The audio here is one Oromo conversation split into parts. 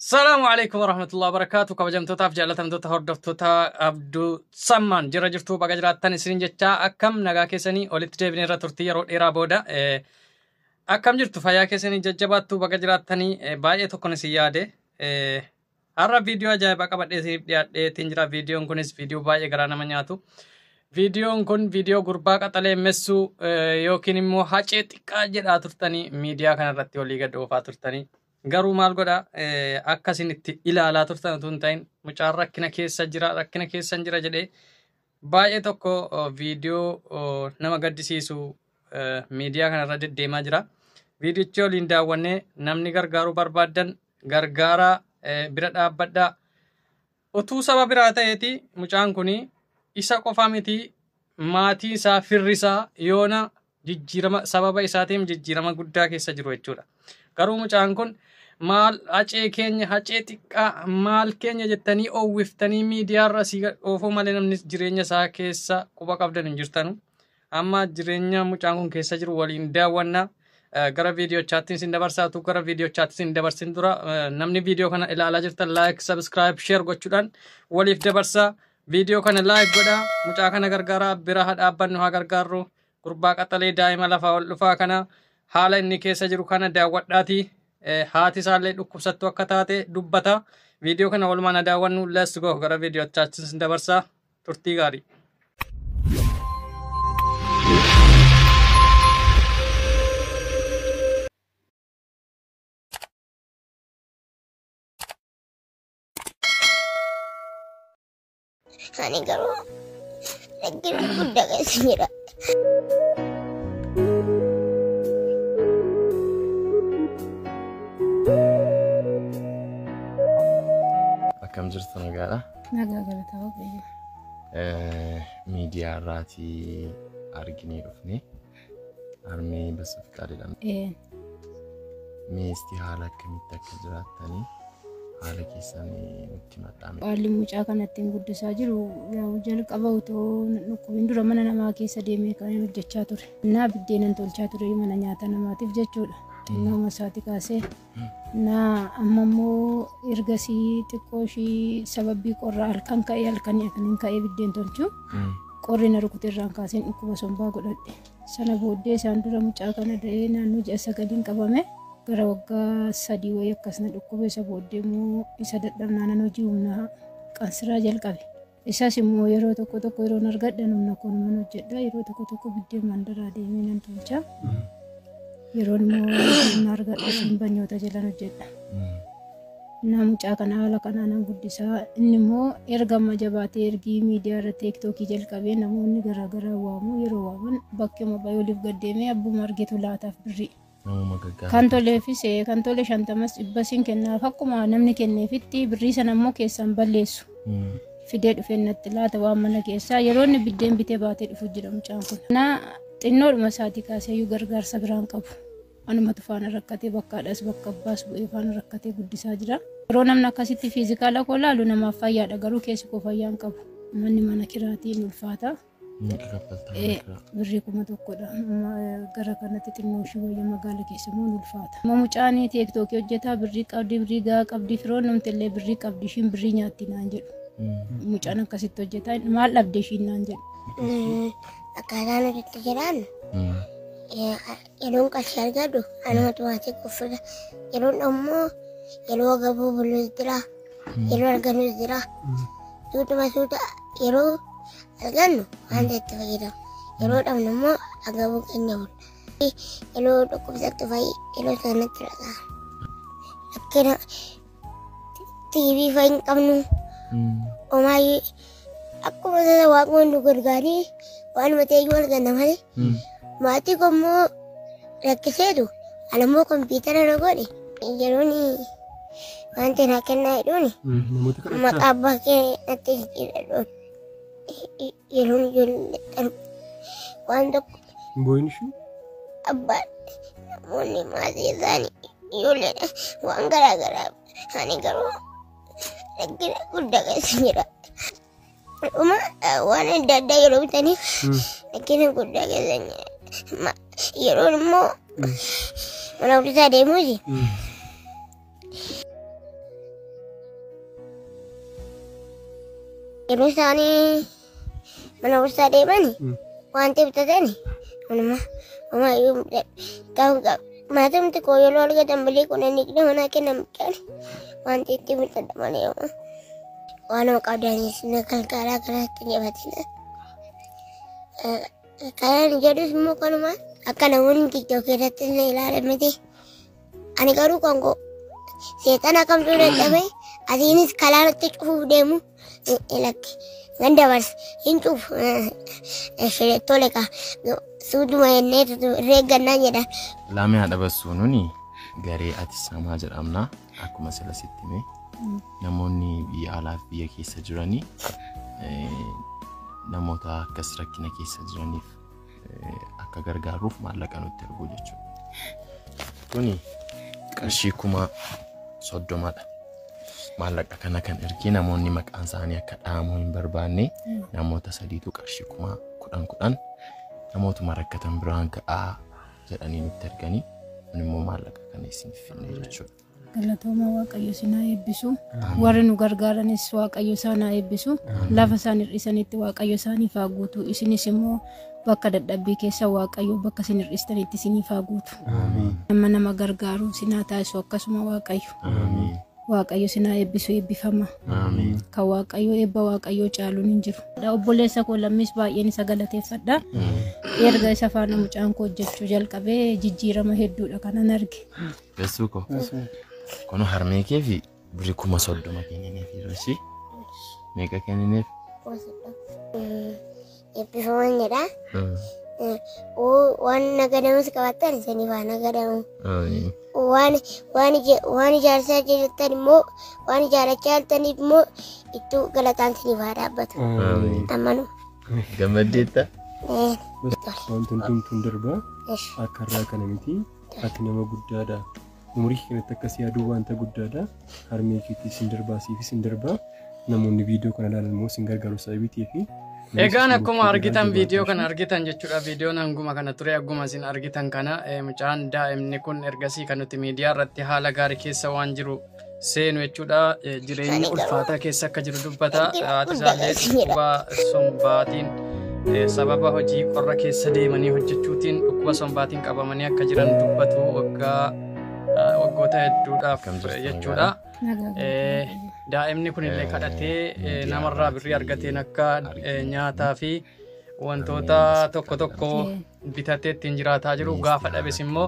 Salaamu alaikum warahmatullahi wabarakatuh. Kabajamtootaaf jaallatamtoota hordoftoota Abduu Sammaan jira jirtuu baga jiraattan isiniin jechaa akkam nagaa keessanii olitti deebinee irra turtii yeroo dheeraa booda akkam jirtu fayyaa keessanii jajjabaattuu baga jiraattanii baay'ee tokkon isin yaade. Har'a viidiyoo ajaa'ibaa qabadhee isiniif dhiyaadheetiin jira. Viidiyoon kunis viidiyoo baay'ee garaa nama nyaatu. Viidiyoon kun viidiyoo gurbaa qaxalee messuu yookiin immoo hacee xiqqaa jedhaa turtanii miidiyaa kanarratti olii gad oofaa turtanii. Garuu maal godhaa akka isin itti ilaalaa turtan utuu hin ta'in mucaan rakkina keessa jira rakkina keessa jira jedhee baay'ee tokko viidiyoo nama gaddisiisu miidiyaa kanarra deddeemaa jira. Viidiyichi waliin daawwannee namni gargaaruu barbaaddan gargaaraa bira dhaabbadhaa. Utuu saba biraa ta'eeti mucaan kun isa qofa miti maatii isaa firri isaa yoona jijjiirama sababa isaatiin jijjiirama guddaa keessa jiru jechuudha. Garuu mucaan kun maal hacee keenya hacee xiqqaa maal keenya jettanii oowwiftanii miidiyaarra asii oofuu malee namni jireenya isaa keessa quba qabdan hin jirtanu. Amma jireenya mucaan kun keessa jiru waliin daawwannaa. Gara viidiyochaatti isin dabarsaatu gara viidiyochaatti isin dabarsin dura namni viidiyoo kana ilaalaa jirtan like, subscribe, share gochuudhaan waliif dabarsaa. Viidiyoo kana like godhaa mucaa kana gargaaraa bira haa dhaabbannu haa gargaarru. Gurbaa qaxalee daa'ima lafaa ol dhufaa kana haala inni keessa jiru kana daawwadhaatii haati isaallee dhukkubsattuu akka taate dubbata. Viidiyoo kana walumaan haa daawwannu. Let's go gara viidiyochaatti isin dabarsaa. Turtii gaarii. Ani garuu rakkina guddaa keessa jira. Akkam jirtu nagaadha? Nagaa galataa Waaqayyo. Miidiyaa irraatii arginee dhufne harmee Bassafiqaa jedhamti. Meestii haala akkamitti akka jiraattanii haala keessan nutti maxxame. Haalli mucaa kana ittiin guddisaa jiru yaa'u jalqaba utoo dhukkubin dura mana namaa keessa deemee kan inni hojjechaa ture. Innaa biddeenan tolchaa ture mana nyaata namaatiif jechuudha. Xinnoo isaati kaasee. Innaa amma immoo ergasii xiqqoo ishii sababii qorraa halkan ka'ee halkanii kan hin ka'ee biddeen tolchu. Qorri na rukute irraan kaaseen dhukkuba sombaa godhadhe. Sana booddee isaan dura mucaa kana da'ee naannoo ji'a 9 qabame. Gara waggaa 3 wayii akkasuma dhukkube isa booddee immoo isa dadhabnaan hojii humnaa qansiraa jalqabe. Isas immoo yeroo tokko tokko yeroon argadha humna koon hojjedha. Yeroo tokko tokko biddeen mandaraa deemee nan tolcha. Yeroon immoo humna argadha simbanyoota jalan hojjedha. Innaa mucaa kana haala kanaan nan guddisaa. Inni immoo erga amma jabaatee ergii miidiyaa irratti tiiktookii jalqabee namoonni garaagaraa waamu yeroo waaman bakkee baay'ee oliif gaddeemee abbuma argetu laataaf birrii. Kan toleefis kan tole 50 100 kennaaf akkuma namni kenneefitti birrii sana immoo keessaan balleessu. Fidee dhufee natti laata waan mana keessaa yeroo inni biddeen bitee baatee dhufu jira mucaan kun. Naa xinnoodhuma isaatii kaaseeyyuu gargaarsa biraan qabu. Anumatu faana rakkatee bakkaadhaas bakka abbaas bu'ee faana rakkatee guddisaa jira. Yeroo namni akkasitti fiizikaala koo laalu namaaf fayyaadha garuu keessi koo fayyaa hin qabu. Manni mana kiraatiin ulfaata. Birrii 1000dha. Gara kanatti xinnoo ishii wayya magaala keessa immoo ni ulfaata. Amma mucaan tiiktookii hojjetaa birrii qabdi birrii gahaa qabdi firoon namti illee birrii qabdi ishiin birrii nyaatti naan jedhu. Mucaan akkasitti hojjetaa maal dhabde ishiin naan jedhu. Akkaataa nuti itti jiraannu yeroon qarshii argadhu anumatu maatii kuffisa. Yeroon immoo yeroo gabuu bulus jira yeroo argannus jira. Suutuma suuta yeroo argannu wanta itti fayyadamu. Yeroo dhabnu immoo agabuu keenya bulla. Yeroo dhukkubsattu fa'i yeroo sanatti dhaga'ama. Rakkina TV fa'i hin qabnu. Omaayyee akkuma sana waaqni nu gargaaree waanuma ta'eyyuu arganna malee. Maatii koo immoo rakkiseetu ana immoo kompiitara na godhe yeroon wanta naa kennaa jedhuun maqaa abbaa kee natti jijjiiradhuun yeroon ijoollee waan tokko Booyin ishee? Abbaan namoonni maatii isaanii ijoolleedha waan garaa garaa ani garuu rakkina guddaa keessa jira. Dhuma waan adda addaa yeroo bitanii rakkina guddaa keessa jira. Yeroon immoo mana barumsaa deemuuti. Yeroo isaanii mana barumsaa deeman wanti bitatan homaa maatumti koo yeroo argatan bilii 10, 20 naa kennan bitaan wanti itti bitadha malee homaa. Waanuma qabdanis na gargaaraa karaatti jabatina. Kanan jedhus immoo kanuma akka namoonni TikTok irratti na ilaalan miti. Ani garuu kan koo seexana kamtu dadhabe asiinis kalaanatti cufuuf deemu lakki. Nan dabarsa hin cufu tole kaa suutuma jennee reeggannaa jedhan. Laamee haadha bassuu nuni garee ati samaa jedhamna akkuma sila sitti hime namoonni biyya alaa fi biyya keessa jiranii namoota akkas rakkina keessa jiraniif akka gargaaruuf maallaqa nutti erguu jechuudha. Kuni qarshii 30,000dha. Maallaqa kana kan ergee namoonni maqaan isaanii akka dhahamu hin barbaanne namoota sadiitu qarshii 10,000 namootuma rakkatan biraan ga'aa jedhanii nutti erganii kun immoo maallaqa kana isiniif finne jechuudha. Galatooma Waaqayyo isin haa eebbisu. Warri nu gargaaranis Waaqayyo isaan haa eebbisu. Lafa isaan hir'isanitti Waaqayyo isaaniif haa guutu. Isinis immoo bakka dadhabbii keessa Waaqayyo bakka isin hir'istanitti isiniif haa guutu. Nama nama gargaaru isin haa taasisu akkasuma Waaqayyo. Waaqayyo isin haa eebbisu eebbifama. Kan Waaqayyo eebba Waaqayyoo caaluun hin jiru. Obboleessa koo lammis baay'een isa galateeffadha. Erga isa faana mucaan koo hojjechuu jalqabee jijjiirama hedduudha kanan arge. Bessuu koo. Kun harmee kee fi birrii 30,000 kennineef yeroo meeqa kennineef? Eebbifaman jedha. Waan nagadamus qabaattan isiniif haa nagadamu. Waan ijaarsaa jirtan immoo waan ijaarrachaa jirtaniif immoo ittuu galataan isiniif haa dhaabbatu. Ammanuma. Gammaddeetta? Wanti hundumtuun darbaa akka irraa kana miti. Ati nama guddaadha. Umurii kanatti akkas yaaduu wanta guddaadha. Harmee keetii sin darbaa siifis hin darbaa. Namoonni viidiyoo kana ilaalan immoo sin gargaaru sababii ta'eef. Egaan akkuma argitan viidiyoo kana argitan jechuudha. Viidiyoon hanguma kana ture akkuma isin argitan kana mucaan daa'imni kun ergasii kan nuti miidiyaa irratti haala gaarii keessa waan jiru seenu jechuudha. Jireenya ulfaataa keessa akka jiru dubbata. Haati isaallee dhukkuba sombaatiin sababa hojii qorra keessa deemanii hojjechuutiin dhukkuba sombaatiin qabamanii akka jiran dubbatu waggoota hedduudhaaf jechuudha. Daa'imni kunillee kadhatee namarraa birrii argateen akka nyaataa fi wantoota tokko tokko bitatee ittiin jiraataa jiru gaafa dhabes immoo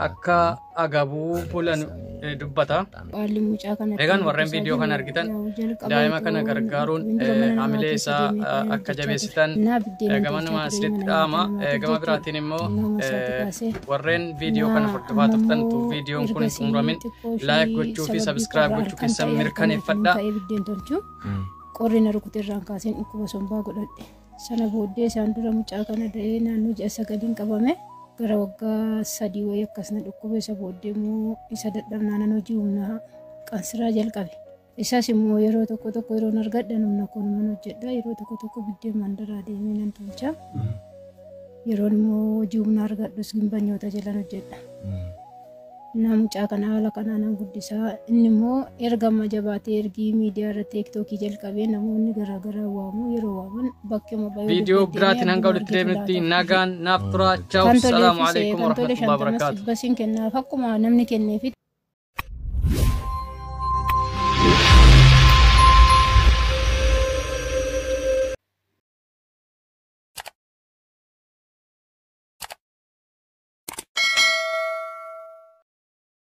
akka agabuu bulan dubbata. Egaan warreen viidiyoo kana argitan daa'ima kana gargaaruun hamilee isaa akka jabeessitan gama nama asirratti dhaama. Gama biraatiin immoo warreen viidiyoo kana hordofaa turtan viidiyoon kun hin xumuramin like gochuu fi subscribe gochuu keessan mirkaneeffadha. Qorri na rukute irraan kaaseen dhukkuba sombaa godhadhe. Sana booddee isaan dura mucaa kana da'ee naannoo ji'a 9 qabame gara waggaa 3 wayii akkasuma dhukkube isa booddee immoo isa dadhabnaan hojii humnaa qansiraa jalqabe. Isas immoo yeroo tokko tokko yeroon argadha humna koon hojjedha yeroo tokko tokko biddeen mandaraa deemee nan tolcha. Yeroon immoo hojii humnaa argadhus gimbanyoota jalan hojjedha. Na mucaa kana haala kanaan guddisaa inni immoo erga amma jabaatee ergii miidiyaa irratti TikTokii jalqabee namoonni garaagaraa waamu yeroo waaman bakkee Viidiyoo biraatiin hanga walitti deebinutti nagaan naaf tura. Chaw. Salaamu alaikum warahmatullahi wabarakatuh. Basiin kennaaf akkuma namni kenneefi.